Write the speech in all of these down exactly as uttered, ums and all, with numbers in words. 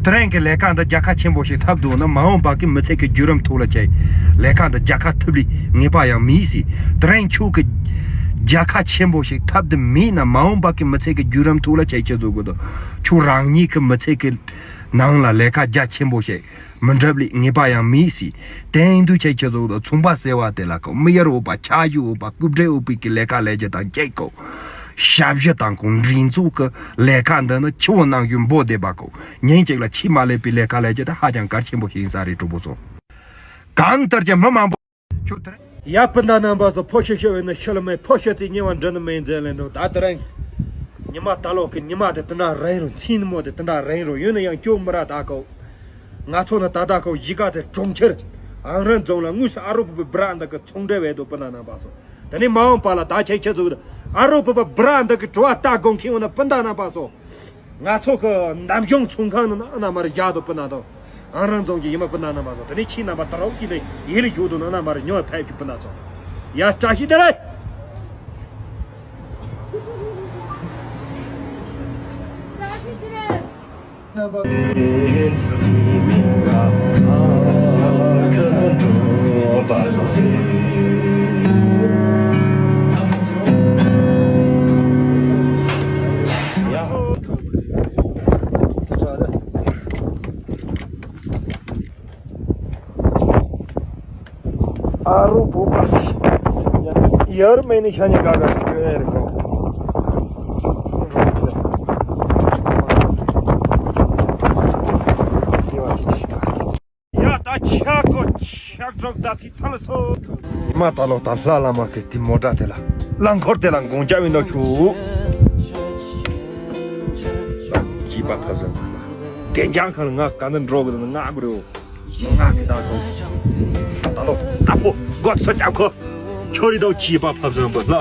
དེ་རིང་གི་ལས་ཀ་འདི་རྒྱལ་ཁ་ཆེན་པོ་ཞིག་ཐོབ་འདུག་ན། མ་འོངས་པ་གི་མི་ཚེ་གི་བརྒྱུད་རིམ་ཐོག་ལ་ཁྱེད་ལས་ཀ་འདི་རྒྱལ་ཁ་ཐོབ་ལས་ངེས་པ་ཡང་མེད་ཟེར། དེ་རིང་ཁྱོད་ཀྱི་རྒྱལ་ཁ་ཆེན་པོ་ཞིག་ཐོབ་འདི་མེད་ན། མ་འོངས་པ་གི་མི་ཚེ་གི་བརྒྱུད་རིམ་ཐོག་ལ་ཁྱེད་ཁྱེད་ཚོ་གི་འདུག་ཁྱོད་རང་ཉིད་ཀྱི་མི་ཚེ་གི་ནང་ལ་ལས་ཀ་རྒྱ་ཆེན་པོ་ཞིག་མི་འགྲུབ་ལས་ངེས་པ་ཡང་མེད་ཟེར། དེ་ཡིན་དུས་ཁྱེད་ཁྱེད་ཚོ་གི་འདུག་ཚོང་པ་ཟེར་བ་དེ་ལ་ཁོ་མི་ཡར་འོས་པ་ཆ་ཞུ་འོས་པ་སྐུ་བགྲེས་འོས་པའི་གི་ལས་ཀ་ལས་རྒྱུ་དང་ཁྱེད་ཁོ། ཞབས་ཕྱི་དང་ཁོང་འགྲན་ཚོགས་ཀྱི་ལས་ཀ་འདི་ནི་ཆུ་བོ་ནང་བཞིན་འབོ་བསྡད་པ་ཁོ། ཉིན་གཅིག་ལ་ཆད་མ་ལས་པའི་ལས་ཀ་ལས་རྒྱུ་དེ་ཧ་ཅང་གལ་ཆེན་པོ་ཞིག་ཡིན་ས་རེད། གྲོགས་པོ་ཚོ། གང་ལྟར་ཀྱང་མི་མང་པོ་ཁྱོད་དེར། ཡ་སྤུན་ཟླ་རྣམ་པ་ཚོ། ཕོ་ཤི་ཤི་བས་ན་ཤི་ལ་མེད། ཕོ་ཤི་ཚེ་ཉེ་བར་འབྲི་ནི་མེད་མཛད་ལེན་འགྲོ། ད་དེ་རིང་ཉི་མ་ད་ལོ་གི་ཉི་མ་དེ་དེ་འདྲ་རིང་རུང་། མཚན་མོ་དེ་དེ་འདྲ་རིང་རུང་། ཡིན་ན་ཡང་ཁྱོད་མི་ར་ད་ཁོ། ང་ཚོ་ནི་ད་ལྟ་ཁོ་གཞིས་ཀ་རྩེ་གྲོང་ཁྱེར་ཨང་རི་རྫོང་ལ་དངོས་སུ་ཨ་རོ་པ་པའི་སྦྲ་འདི་གི་ཚོང་འབྲེལ་བས་འདུག་སྤུན་ཟླ་རྣམ་པ་ཚོ། དེ་ནས་མ་འོངས་པ་ལ་ད་ཁྱེད་ཁྱེད་ཚོ་གི་ཨ་རོ་པ་པའི་སྦྲ་འདི་གི་དྲི་བ་ལྟ་དགོངས་མཁན་འོ་ན་སྤུན་ཟླ་རྣམ་པ་ཚོ། ང་ཚོ་གི་འདམ་གཞུང་ཚོང་ཁང་ནང་ན་ཨ་ན་མར་བཞག་འདུག་སྤུན་ཟླ་དང་། ཨང་རང་རྫོང་གི་ཡིན་མ་སྤུན་ཟླ་རྣམ་པ་ཚོ། དེ་ནས་ཁྱེད་རྣམ་པ་ད་རོགས་ཀྱིས་ལས་ཡིད་ལ་ཞུགས་འདུག་ན་ཨ་ན་མར་ཉོ་ཕེབས་ཀྱི་སྤུན་ཟླ་ཚོ། ཡ་བཀྲ་ཤིས་བདེ་ལེགས། ཨ་རོ་བོ་པ་སི། ཡར་མེ་ནི་ཤ་ཉེ་ག་ག་སི་ཁྱོད་ཡར་གོ། ཡ་ད་ཆ་གོ་ཆ་གྲོགས་ད་ཚིག་ཐ་ལ་སོ། ཉི་མ་ད་ལོ་ད་ལྷ་བླ་མ་གི་དེ་མོ་ཊ་དེ་ལ་རླངས་འཁོར་དེ་ལ་དགོང་ཇ་བིན་དོ་ཤུ། སྐྱིད་པ་ཕབ་ཟ་ན་དེ་འཇང་ཁང་ལ་ང་ག་ནས་འགྲོ་གི་འདུག་ང་གི་རེད། ང་གི་ད་ཁོ། ད་ལོ་ད་ཕོ་སྒོ་ཚ་རྒྱབ་ཁོ། ཁྱོད་རི་དོ་སྐྱིད་པ་ཕབ་ཟ་བ་ལ།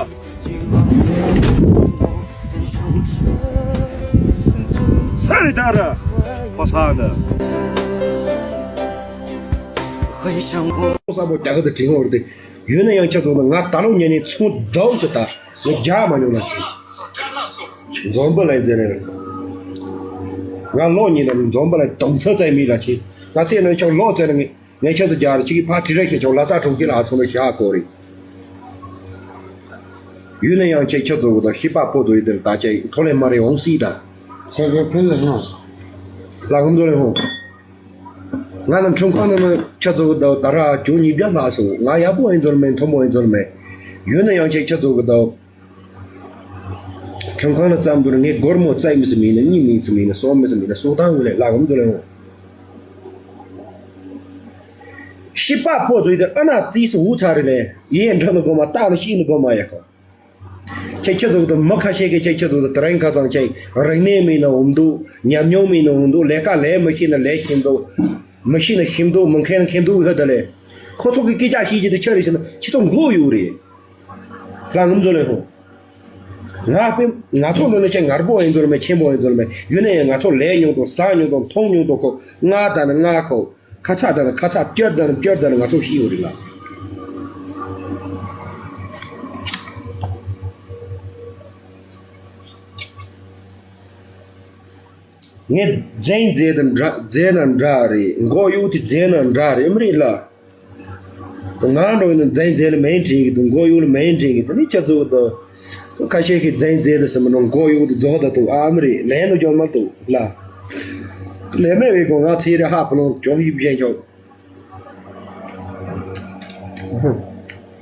ས་རི་ད་ར། ཕོ་ས་འདི། ས་པོ་རྒྱ་གར་དུ་དྲིན་འོར་ཏེ། ཡོད་ན་ཡང་ཆ་ཚང་ན་ང་ད་ལོ་ཉན་ནས་ཚོང་རྡོག་ཙེ་ད་ངས་རྒྱག་མ་མྱོང་ལ་ཞིག་འཛོམས་པ་ལ་མཛད་ནས། ང་ལོ་གཉིས་ལ་འཛོམས་པ་ལ་དུང་ཚ་ཙམ་མི་ལ་ཆེ། ང་ཚེ་ནང་ཆོག་ལོ་ཙེ་ན་ངས་ངས་ཆ་ཚང་རྒྱག་རེ་ཆིག་གི་ཕ་དྲི་རེ་ཤེས་ཆོག་ལ་ས་གྲོང་ཁྱེར་ལ་ཨ་སོང་ལ་ཞག་གོ་རེ། ཡོད་ན་ཡང་ཆེ་ཆ་ཚང་གི་ད་ཤི་པ་པོ་དོ་ཡི་དེར་ད་ཆ་ཐོ་ལེ་མ་རེ་འོང་སྲིད་ད། ཁོ་ཚོ་ཕུན་ལ་ཧོང་། ལ་ཧོང་ཚོ་ལེ་ཧོང་། ང་ནི་ཁྲིམས་ཁང་ནང་ན་ཆ་ཚང་གི་ད་ད་ར་ཇོ་ཉིས་བརྒྱ་ལྷག་སོང་། ང་ཡག་པོ་ཨེ་འཛོལ་མེད། མཐོ་མོ་ཨེ་འཛོལ་མེད། ཡོད་ན་ཡང་ཆེ་ཆ་ཚང་གི་ད། ཁྲིམས་ཁང་ལ་བརྩམས་དུས་ངས་སྒོར་མོ་རྩ་མི་སྲིད་མིན་ན་གཉིས་མིན་སྲིད་མིན་ན་སོང་མི་སྲིད་མིན་ན་སོང་ཐང་ངུ་ལས་ལ་ཧོང་ཚོ་ལེ་ཧོང་། ཤི་པ་པོ་ཚོ་ཡི་དེ་ཨ་ན་རྩིས་སུ་འུ་ཚ་རེ་ལས་ཡེ་འདྲ་ནི་གོ་མ་བཏགས་ནི་ཤི་ནི་གོ་མ་ཡ་ཁོ། ཁྱེད་ཁྱེད་ཚོ་གི་མི་ཁ་ཤས་ཀྱིས་ཁྱེད་ཁྱེད་ཚོ་གི་དེ་རིང་ཁ་སང་ཁྱེད་རིག་གནས་མིན་ན་འོང་འདུག་ཉམས་མྱོང་མིན་ན་འོང་འདུག་ལས་ཀ་ལས་མི་ཤེས་ན་ལས་ཤེས་འདུག་མི་ཤེས་ན་ཤེས་འདུག་མི་མཁས་ན་མཁས་འདུག་ཧ་ད་ལས། ཁོ་ཚོ་གི་སྐད་ཆ་ཤེས་ཀྱི་དེ་ཆ་རེ་ཤེས་ན་ཁྱེད་ཚོ་མགོ་གཡུག་རེད། ལ་ངུ་ཚོ་ལེ་ཧོང་། ང་དཔེ་ང་ཚོ་ནང་ནས་ཁྱེད་ངར་པོ་ཨེ་འཛོལ་མེད། ཆེན་པོ་ཨེ་འཛོལ་མེད། ཡོད་ན་ཡང་ང་ཚོ་ལས་མྱོང་དང་ཟ་མྱོང་དང་མཐོང་མྱོང་དང་ཁོ་ང་ད་ནི་ང་ཁོ། ཁ་ཚ་དང་ཁ་ཚ་སྐྱོར་དང་སྐྱོར་དང་ང་ཚོ་ཤི་ཡོད་རེད་ལ། ངས་རྫན་རྫས་དང་འདྲ་རྫས་དང་འདྲ་རེད། མགོ་གཡུག་དེ་རྫས་དང་འདྲ་རེད་མི་རེད་ལ། ང་འགྲོ་ཡིན་ན་རྫན་རྫས་ལ་མེད་དྲན་གི་འདུག་མགོ་གཡུག་ལ་མེད་དྲན་གི་དེ་ནི་ཁྱེད་ཚོ་དང་། ཁ་ཤས་ཀྱིས་རྫན་རྫས་དང་ཟེར་མི་འགྲོ་མགོ་གཡུག་དེ་རྫོགས་ད་འདུག་ཨ་མི་རེད་ལན་ལ་སྐྱོར་མ་འདུག་ལ། ལས་མེད་བའི་སྒོ་ང་ཚེ་རེ་ཧ་པ་ལོང་གྱོང་ཡིབ་བཞིན་ཆོག་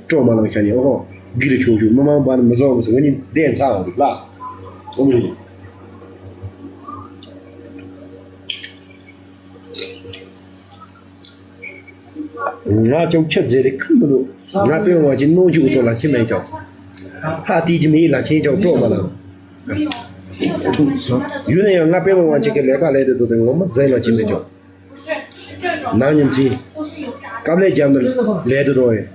སྤྲོ་མ་ལངས་ཤ་ཉེ་ཨོ་ཧོ། སྒིར་ཆུང་ཆུང་མི་མང་བ་ནི་མི་བཟོ་མི་སོང་ངི་བདེན་ཚ་བ་རེད་ལ། ཨོ་མི་རེད། ང་ཅུང་ཆུ་རྫས་རིགས་ཁུམ་མི་འདུག་ང་དཔེ་མ་ཅིག་སྣོད་བཅུད་ཐོག་ལ་ཁྱི་མེད་ཀྱང་། ཧ་ཏི་ཅི་མི་ལ་ཁྱེད་ཅག་སྤྲོ་མ་ལངས། ཡུལ་ན་ཡང་ང་དཔེ་མ་ཅིག་གི་ལས་ཀ་ལས་དེ་ཐོག་དེ་ངོ་མ་རྫས་ལ་ཁྱི་མེད་ཀྱང་། ནང་ཉིན་ཚིག་སྐབས་ལས་རྒྱབ་ནས་ལས་དུ་རོ་ཡིན།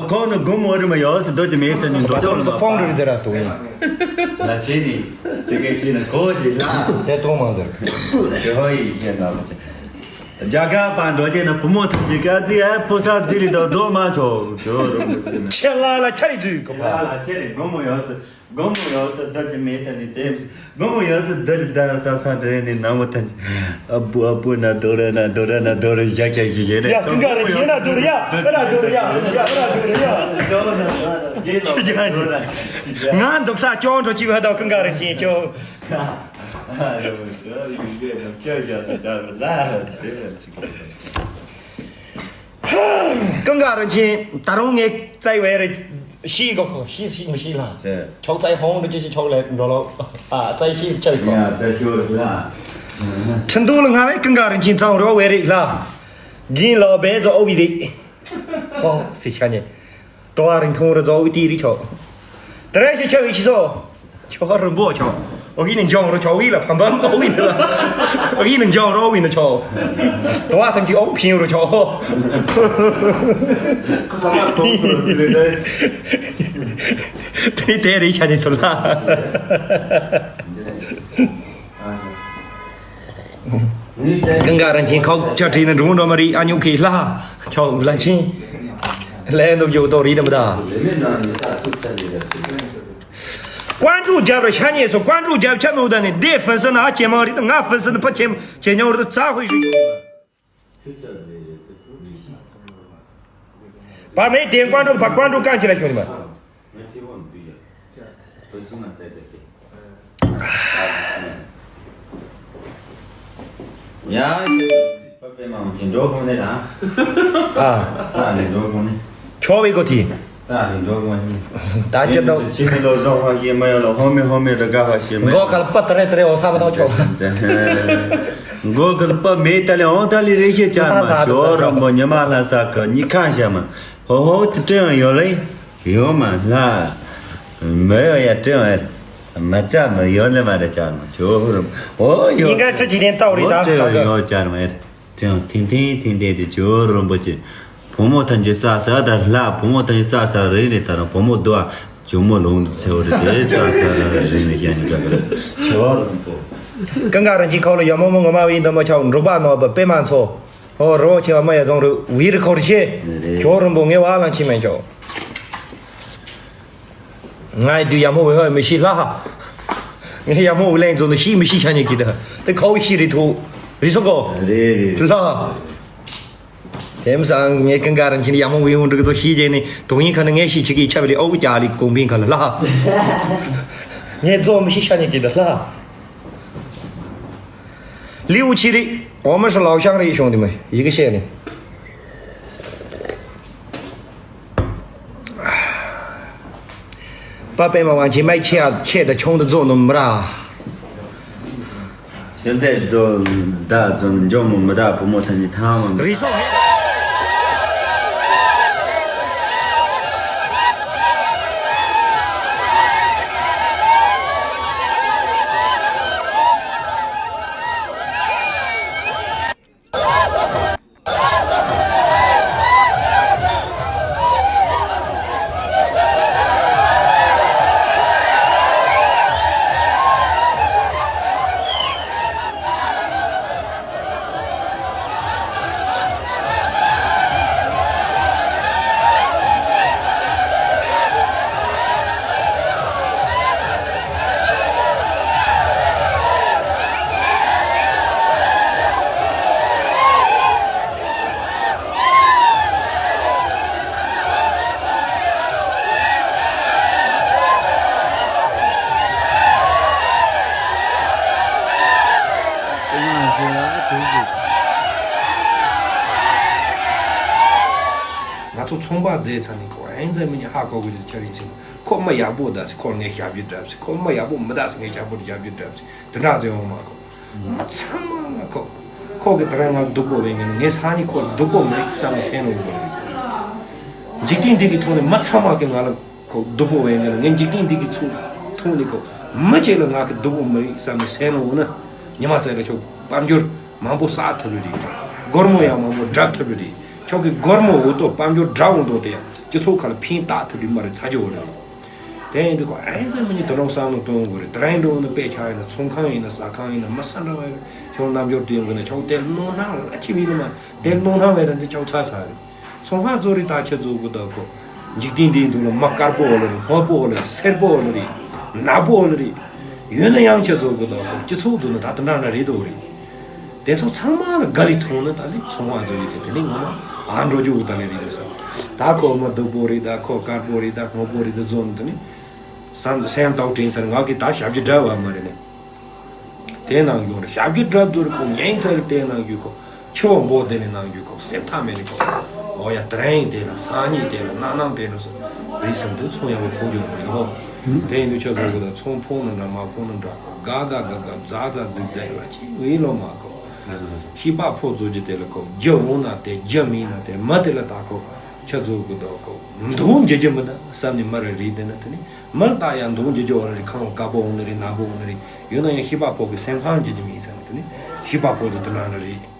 ཁོང་ནི་དགུང་མོ་རི་མ་ཡོད་སི་སྡོད་ཀྱི་མེད་ཚེ་ནི་འགྲོ་ཀྱང་ལ་ཕོང་རི་དེ་ར་དུ་ཡིན། ལ་ཆེ་ནི་ཚེ་གེ་ཤི་ནི་ཁོ་ཅི་ལ་དེ་གཏོང་མང་ཟེར། ཞི་ཧོ་ཡི་ཤེས་ན་མ་ཆེ། རྒྱ་གར་པ་འགྲོ་ཆེ་ན་བུ་མོ་ཐམས་ཅད་ཀ་ཙི་ཨ་ཕོ་ས་ཙི་ལི་དོ་རྫོགས་མ་ཆོག་ཇོ་རུ་མི་ཚེ་ན། ཆེ་ལ་ལ་ཆ་རི་ཙུའི་གོ་ལ་ལ་ཆེ་རི་དགུང་མོ་ཡོད་སི། དགོང་མོ་ཡོངས་སུ་བདག་གི་མེ་ཚ་ནི་དེམ་སི། དགོང་མོ་ཡོངས་སུ་བདག་གི་ཟླ་ས་ས་འདྲེ་ནི་ནང་མོ་ཐན། ཨ་བུ་ཨ་བུ་ན་དོ་ར་ན་དོ་ར་ན་དོ་ར་ཡ་ཀྱ་ཡི་ཡེ་ན། ཡ་ཀུན་དགའ་རིན་ཆེན་ན་དོ་ར་ཡ་ཨ་ར་དོ་ར་ཡ་ཡ་ཨ་ར་དོ་ར་ཡ། ང་འདུག་ས་ཅོང་འགྲོ་ཅི་བ་དང་ཀུན་དགའ་རིན་ཆེན་ཅོ། ཀུན་དགའ་རིན་ཆེན་ད་རུང་ངས་བཙལ་བའི་རེད། ཤི་གོ་ཁོ་ཤི་ཤི་མི་ཤི་ལ། ཆོག་ཙའི་ཧོང་འདྲི་ཅི་ཞིག་ཆོག་ལེ་འགྲོ་ལོ། ཨ་ཙའི་ཤི་ཆ་བི་ཁོ། ཡ་ཙའི་ཤོ་ལ། ཁྲིན་ཏུ་ལ་ང་བའི་ཀུན་དགའ་རིན་ཆེན་ཚང་རོ་བའི་རིགས་ལ། གིན་ལོ་བའི་ཛོ་ཨོ་བི་རིགས། ཧོ་སི་ཤ་ཉེ། ཏོ་ཨ་རིང་ཐུང་རུ་ཛོ་ཨོ་ཏི་རིགས་ཆོག་དེ་རེ་ཞིག་ཆ་བི་ཤི་སོ། ཆོ་རིན་པོ་ཆོ། ཨོ་གི་ནི་འཇོང་རོ་ཆོ་བི་ལ་ཕམ་པམ་ཨོ་བི་ནི་ལ། ཨོ་གི་ནི་འཇོང་རོ་བི་ནི་ཆོ། དོ་བ་ཐམ་གྱི་ཨོ་ཕིང་རོ་ཆོ། ཁ་ས་མ་ཐོང་ཁུ་རོ་ཅི་རེད་དེ། དེ་དེ་རེད་ཤ་ནི་ཚོ་ལ། ཀུན་དགའ་རིན་ཆེན་ཁོག་ཆ་བྲིས་ནི་འབྲུ་འགྲོ་མ་རིག་ཨ་ཉུག་གི་ལྷ། ཆོག་ལ་ཆེན། ལས་འདུག་རྒྱུ་ཏོ་རིག་དམ་ད། ཀོན་ཀྲུའུ་རྒྱབ་ར་ཤ་ཉེ་སོ། ཀོན་ཀྲུའུ་རྒྱབ་ཆ་ནོ་ད་ནི་དེ་ཧྥིན་སི་ན་ཨ་ཅེ་མང་རི་ད་ང་ཧྥིན་སི་ན་ཕ་ཆེ་ཆེ་ཉོ་རི་ད་ཙ་ཧུའི་ཧྲི། པ་མེ་དེ་ཀོན་ཀྲུའུ་པ་ཀོན་ཀྲུའུ་གང་ཅི་ལ་ཤོར་ནི་མ། ཡ། པ་པེ་མ་མ་ཅིན་འགྲོ་གོ་ནི་ད། ཨ། ད་ནི་འགྲོ་གོ་ནི། ཆོ་བའི་གོ་ཐི། ད་ནི་འགྲོ་གོ་ནི། ད་ཅི་འགྲོ། ཆི་མི་ལོ་བཟང་བ་ཡེ་མ་ཡ་ལོ་ཧོ་མི་ཧོ་མི་ར་ག་བ་ཤེ་མ། མགོ་ཁལ་པ་ཏ་རེ་ཏ་རེ་འོ་ས་མ་ཐོ་ཆོ། མགོ་ཁལ་པ་མེ་ཏ་ལེ་འོ་ཏ་ལི་རེ་ཤེ་ཅར་མ་ཆོ་རོམ་པོ་ཉི་མ་ལྷ་ས་ཁ་ཉི་ཁ་ཤ་མ། ཧོ་ཧོ་ཏི་ཏྲེ་ཡང་ཡོད་ལེ། ཡོད་མ་ལ། མི་ཡོད་ཡ་ཏྲེ་ཡང་ཡ། མ་ཅ་མི་ཡོད་ལེ་མ་རེ་ཅར་མ་ཆོ་རོམ། ཨོ་ཡོད། ཉིན་ག་ཁྲི་ཅི་ཐེན་ཏའོ་རི་ད་ཨོ་ཏྲེ་ཡང་ཡོད་ཅར་མ་ཡ། ཐེངས་ཐེངས་ཐེངས་ཐེངས་དེ་ཇོ་རིན་པོ་ཆེ། བུ་མོ་ཐམས་ཅད་ས་ས་ད་ལྷ་བུ་མོ་ཐམས་ཅད་ས་ས་རེད་རེད་ད་རང་བུ་མོ་དུ་ཨ་ཇོ་མོ་ལོང་དུ་ཚེ་བ་རེད་དེ་ས་ས་རེད་རེད་ནས་ཡ་ནི་ག་ག་ཆེ་བ་རིན་པོ། ཀུན་དགའ་རིན་ཆེན་ཁོག་ལ་ཡ་མོ་མོ་ངོ་མ་བའི་འདོན་པ་ཆགས་འབྲུག་པ་ནོར་བུ་པད་མ་མཚོ། ཨོ་རོ་ཆེ་བ་མ་ཡ་རྫོང་རུ་བི་རི་ཁོར་ཤེ། ཇོ་རིན་པོ་ངའི་བ་ལང་ཆི་མེད་ཆོག་ང་ཡི་དུས་ཡ་མོ་བའི་ཧོ་མི་ཤི་ལྷ། ངས་ཡ་མོ་བའི་ལན་རྫོང་དུ་ཤི་མི་ཤི་ཆ་ཉེ་གི་ད། དེ་ཁའོ་ཤི་རི་ཐུ། རི་སོ་གོ། རེད་རེད། ལྷ། དེམ་སང་ངས་ཀུན་དགའ་རིན་ཆེན་ཡ་མོ་བའི་ཧོ་འབྲུག་ཚོ་ཤི་རྗེས་ནི་དུང་ཡིན་ཁ་ན་ངས་ཤི་ཆི་གི་ཆ་བི་ལི་ཨོ་ཀྱ་ལི་གོང་བིན་ཁ་ལ་ལྷ། ངས་རྫོང་མི་ཤི་ཆ་ཉེ་གི་ད་ལྷ། ལིའུ་ཆི་རི། འོ་མ་ཧྲི་ལའོ་ཤང་རི་ཤོང་དི་མ་ཡི་གེ་བཤད་ནི། པ་པེ་མ་མ་ཇི་མའི་ཆེ་ཨ་ཆེ་ད་ཆུང་ད་རྫོང་ནོ་མ་ར། སེམས་ཚེ་རྫོང་ད་རྫོང་འཇོ་མོ་མི་ད་བུ་མོ་ཐ་ནི་ཐང་མ། རི་སོ། ང་ཚོ་ཚོང་པ་མཛད་ཚར་ནས་ཁོ་ཨེན་ཛ་མི་ཉི་ཧ་གོ་གི་རེད་ཁྱེད་རིང་ཆེན་ཁོ་མ་ཡག་པོ་འདྲ་སི་ཁོ་ངས་ཞབས་ཞུ་འདྲ་སི་ཁོ་མ་ཡག་པོ་མི་འདྲ་སི་ངས་ཞབས་པོ་ཞབས་ཞུ་འདྲ་སི་དེ་འདྲ་ཚོ་ཡོང་མ་གོ་མ་ཚང་མ་ཁོ་ཁོ་གི་དེ་རིང་ང་སྡུག་པོ་བས་ངས་ངས་སང་ཉིན་ཁོ་སྡུག་པོ་མི་རིག་བསམ་སེམས་ནོ་གོ་རེད། འཇིག་རྟེན་འདི་གི་ཐོག་ནས་མ་ཚང་མ་གི་ང་ལ་ཁོ་སྡུག་པོ་བས་ངས་ངས་འཇིག་རྟེན་འདི་གི་ཚུ་ཐོག་ནས་ཁོ་མི་བྱེད་ལ་ང་གི་སྡུག་པོ་མི་རིག་བསམ་སེམས་ནོ་ན་ཉི་མ་ཚེ་ལ་ཁྱོད་དཔལ་འབྱོར། མང་པོ་བསགས་ཐུབ་ལེ་རེད། སྒོར་མོ་ཡང་མང་པོ་བསྒྲུབ་ཐུབ་ལེ་རེད། ཁྱོད་ཀྱི་སྒོར་མོ་འོ་ཏོ་དཔལ་འབྱོར་བསྒྲུབ་འོང་དོ་དེ་ཡང་སྤྱི་ཚོགས་ཁ་ལ་ཕན་བཏགས་ཐུབ་ལེ་མ་རེད་ཚ་རྒྱུ་འོ་ལེ་རེད། དེ་ཡིན་དུས་ཁོ་ཨེ་ཟེར་མི་ཉིད་དུ་ནོར་བསམ་བློ་གཏོང་དགོས་རེད། དེ་རིང་འགྲོ་ནི་དཔེ་ཆ་ཡིན་ན་ཚོང་ཁང་ཡིན་ན་ཟ་ཁང་ཡིན་ན་མི་ས་འདྲ་བ་ཡིན་ན་ཁྱོད་རྣམ་འབྱོར་དུ་ཡོང་གི་ན་ཁྱོད་དེ་ལ་སྣང་སྣང་ལ་ཅི་བྱེད་ནི་མ་དེ་ལ་སྣང་སྣང་བས་ཙམ་གྱི་ཁྱོད་ཚ་ཚ་རེད། ཚོང་ཁང་བཟོ་རེད་ད་ཁྱེད་བཟོ་དགོས་ད་ཁོ། འཇིག་རྟེན་འདིའི་འདུག་ལ་མ་དཀར་པོ་འོ་ལ་རེད། སྔོ་པོ་འོ་ལ་རེད། སེར་པོ་འོ་ལ་རེད། ནག་པོ་འོ་ལ་རེད། ཡོད་ན་ཡང་ཁྱེད་བཟོ་དགོས་ད་ཁོ། སྤྱི་ཚོགས་བཟོ་ན་ད་དེ་འདྲ་འདྲ་རེད་དོ་རེད། དེ་ཚོ་ཚང་མ་ལ་དགའ་ལི་མཐོང་ན་ད་ལི་ཚོང་བ་བཟོ་ཡི་དེ་དེ་ནི་ངོ་མ་ཨ་འགྲོ་རྒྱུ་ད་ལི་རེད་ཟེར། ད་ཁོ་མ་སྡུག་པོ་རེད། ད་ཁོ་དཀར་པོ་རེད། ད་སྔོ་པོ་རེད། ད་བཟོ་ན་དེ་ནི་སེམས་སེམས་ཏོག་དྲན་ཟེར་ང་གི་ད་ཞབས་ཀྱི་འདྲ་བ་མ་རེད་ནི། དེ་ནང་བཞིན་རེད། ཞབས་ཀྱི་འདྲ་བསྡུར་ཁོ་ཉན་ཚར་དེ་ནང་བཞིན་ཁོ་ཆུ་བ་འབོ་དེ་ནས་ནང་བཞིན་ཁོ་སེམས་ཐག་མེད་ནས་ཁོ་འོ་ཡ་དེ་རིང་དེ་ལ་སང་ཉིན་དེ་ལ་གནངས་གནངས་དེ་ལ་སོ་རེད་བསམ་དུས་ཚོང་ཡག་པོ་ཕོག་རྒྱུ་རེད་ཧོ། དེ་ཡིན་དུས་ཁྱོད་ཚོ་གི་ད་ཚོང་ཕོག་ན་འདྲ་མ་ཕོག་ན་འདྲ་ཁོ་དགའ་དགའ་དགའ་དགའ་མཛའ་མཛའ་རྫིག་རྫིག་ལ་ཅི་འི་ལོ་མ་ཁོ་ཤི་པ་ཕོག་ཚོ་ཅི་དེ་ལ་ཁོ་རྒྱུ་འོང་ན་དེ་རྒྱུ་མིན་ན་དེ་མ་དེ་ལ་ད་ཁོ་ཁྱོད་ཚོ་གི་ད་ཁོ་འདུག་འཇུ་རྒྱུ་མི་ད་བསམ་ནས་མ་རེད་རེད་དེ་ན་དེ་ནི་མ་ལ་ད་ཡང་འདུག་འཇུ་རྒྱུ་བ་རེད། ཁང་བ་དཀར་པོ་འོང་ནི་རེད། ནག་པོ་འོང་ནི་རེད། ཡོད་ན་ཡང་ཤི་པ་ཕོག་གི་སེམས་ཁམས་འཇུ་རྒྱུ་མིན་ཟེར་ན་དེ་ནི་ཤི་པ་ཕོག་ཚོ་དེ་ན་རེད།